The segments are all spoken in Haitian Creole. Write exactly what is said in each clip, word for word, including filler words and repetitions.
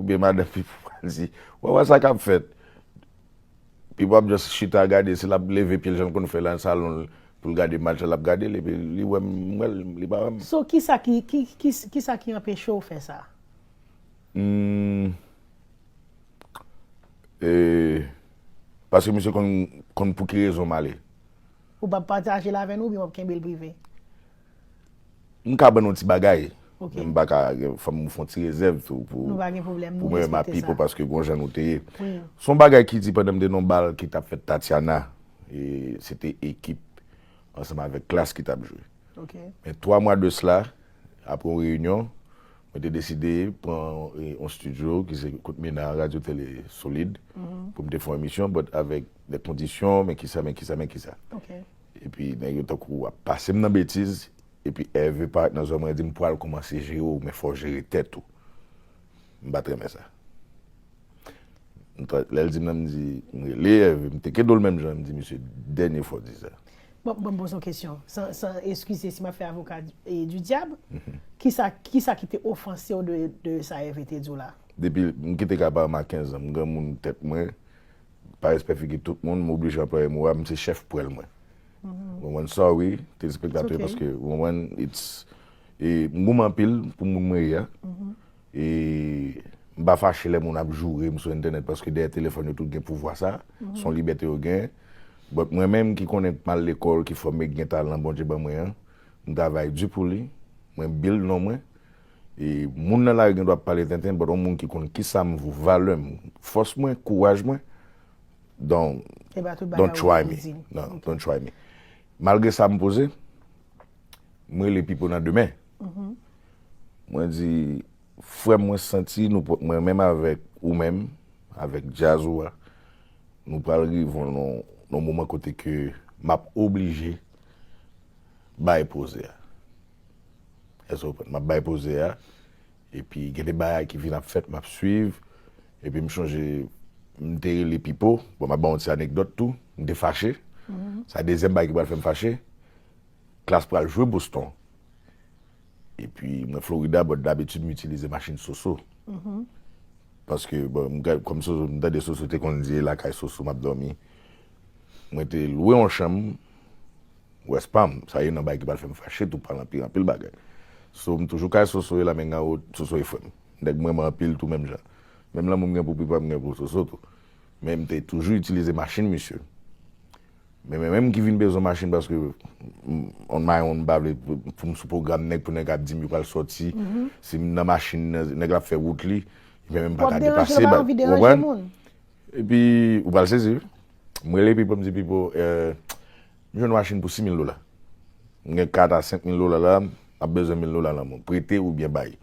Pipo, madanm Pipo pral di, wè, wè sa k ap fèt. Pipo ap just chita gade, si l ap leve pye l jan l konn fè nan salon l pou l gade match la, l ap gade l, epi li wè m, m wè l, li pa wè m. So, kisa ki, ki, ki, kisa ki anpeche w fè sa? Hmm. E, paske misye konn, konn pou ki rezon m ale. Ou p ap pataje l avè nou, oubyen w ap kenbe l prive? M ka ban nou ti bagay. Ok. Men m pa ka, fò m fè yon ti rezèv tou pou, Nou pa gen pwoblèm, pou nou mwen, ma respekte pipo, sa. Paske gon jan nou te ye. Wi. Se yon bagay ki di pandan m te nan bal ki t ap fèt Tatiana, e se te ekip ansanm avèk Klass ki t ap jwe. Ok. Men twa mwa de sela, apre yon reyinyon, mwen te deside pran, e, yon estidyo ki se kot Mena, Radyo Tele Solid, pou m te fè yon emisyon, but avèk de kondisyon, men kisa, men kisa, men kisa. Ok. Epi nèg yo tankou ap pase m nan betiz, epi Hervé parèt nan zòn mwen, di m pral kòmanse jere w, men fò w jere tèt ou. M pa t renmen sa. M t, lè l di m nan, m di, m rele Hervé, m teke do l menm jan, m di, "Mesye, dènye fwa w di sa." Bon, bon, m poze yon kesyon. San, san eskize si m ap fè avoka, e, du diable. Kisa, kisa ki te ofanse w de, de sa Hervé te di w la? Depi m kite kay paran m a kenz an, m granmoun tèt mwen, pa respè figi tout moun, m oblije anplwaye mo a, m se chèf pwèl mwen. Ou konprann? Sorry, telespektatè yo, paske, ou konprann, it's, e, m goumen anpil pou moun mwen ye a. E m pa fache lè moun ap joure m sou entènèt, paske dèyè telefòn yo tout gen pouvwa sa. Se yon libète yo gen. But mwen menm ki konnen m al lekòl, ki fòme, ki gen talan Bondye ban mwen an, m travay di pou li, mwen build non mwen. E moun nan lari gen dwa ap pale tenten, but yon moun ki konn kisa m vo, valè m, fòs mwen, kouraj mwen, don't, E pa tout bagay don't ou try ka me. Di. Non, Ok. Don't try me. Malgre sa m poze, mwen rele Pipo nan demen. Mwen di, frè m, mwen santi nou pot mwen menm avèk ou menm, avèk djaz ou a, nou pral rive nan, nan moman kote ke m ap oblije bay poze a. Èske w konprann? M ap bay poze a, epi gen de bagay ki vin ap fèt, m ap swiv, epi m chonje, m te rele Pipo, bon, m ap ba w yon ti anekdòt tou, m te fache, sa dezyèm bagay ki pral fè m fache, Klass pral jwe Boston. Epi mwen Florida, but dabitid m itilize machin Soso. Paske, bon, m gad, kòm Soso, m tande Soso te konn di, e lakay Soso m ap dòmi. Mwen te lwe yon chanm West Palm. Sa youn nan bagay ki pral fè m fache tou, pral anpil, anpil bagay. So, m toujou kay Soso, e la menga wot, Soso e frè m. Nèg m renmen anpil tou menm jan. Menm lanmou m gen pou Pipo, m gen pou Soso tou. Men m te toujou itilize machin misye. Men mwen menm ki vin bezwen machin paske m, on my own, m pa vle pou, pou m sou pwogram nèg, pou nèg ap di m yo pral sòti. Si m nan machin nan, nèg la ap fè wout li, men m pa ka depase, ba, ou konprann? Epi, ou pral sezi, wi. M rele Pipo, m di, "Pipo, eh, m jwenn machin pou sis mil dola. M gen kat a senk mil dola la, m ap bezwen mil dola nan men w. Prete oubyen bay."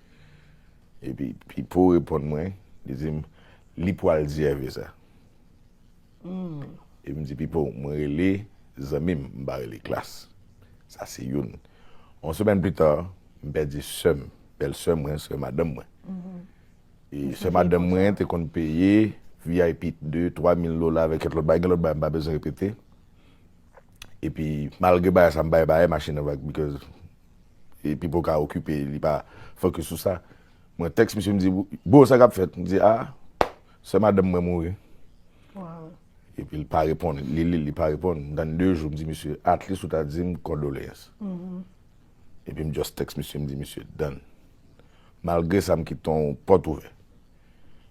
Epi, Pipo reponn mwen, li di m, li pral di Hervé sa. Epi m di, "Pipo, mwen rele zanmi m, m pa rele Klass." Sa se youn. Yon semèn pita, m pèdi sè m, bèl sè mwen, sè madanm mwen. E sè madanm mwen te konn peye V I P de, twa mil dola avèk kèk lòt bagay, gen lòt bagay m pa bezwen repete. Epi, malgre bagay sa, m bay bagay machin nan vag, because, e, Pipo ka okipe, li pa focus sou sa. Mwen tèks misye, m di, "Bro, sa k ap fèt?" M di, "Ah, sè madanm mwen mouri." Epi l pa reponn, li, li, li pa reponn. M tann de jou, m di, "Misye, at least ou ta di m kondoleyans." Epi m just tèks misye, m di, "Misye, done." Malgre sa, m kite yon pòt ouvè.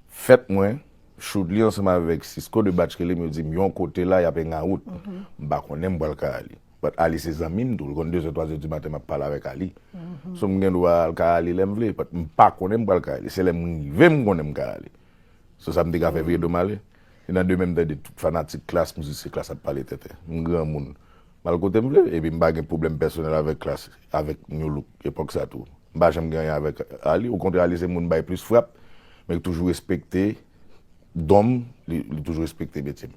Fèt mwen, shoot li ansanm avèk Cisco de Batch rele m, yo di m yon kote la, y ap hang out. M pa konnen m pral kay Ali. But Ali se zanmi m tou, l konn de zè, twa zè di maten m ap pale avèk Ali. So m gen dwa al kay Ali lè m vle, but m pa konnen m pral kay Ali. Se lè m rive m konnen m kay Ali. So sa m te ka fè vire do m ale. E nan demen m tande tout fanatik Klass, m di se Klass ap pale tenten. M granmoun. M al kote m vle, epi m pa gen pwoblèm pèsonèl avèk Klass, avèk Nu Look, epòk sa tou. M pa janm gen anyen avèk Ali, okontrè Ali se moun bay plis frap, men li toujou respekte don m, li, li toujou respekte metye m.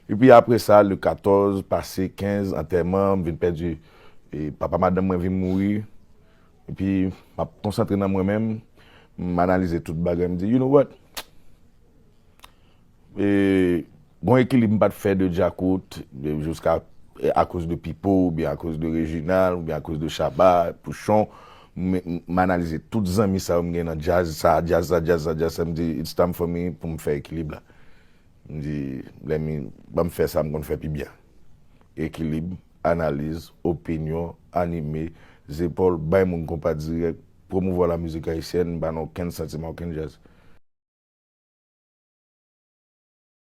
Epi apre sa, le katòz, pase kenz, antèman, m vin pèdi, e, papa madanm mwen vin mouri. Epi, m ap konsantre nan mwen menm, m analize tout bagay, m di, "You know what? E, gon ekilib m pa t fè de Djakout, de, jiska, e, akoz de Pipo, oubyen akoz de Reginald, oubyen akoz de Shabba, Pouchon, M, m analize tout zanmi sa yo m gen nan djaz, sa djaz, sa djaz, sa djaz, sa m di, it's time for me pou m fè ekilib la. M di, lè mi, ban m fè sa m konn fè pi byen. Ekilib, analiz, opinyon, anime, zepòl, bay moun konpa dirèk, pwomouvwa la mizik ayisyèn, m pa nan okenn santiman, okenn djaz.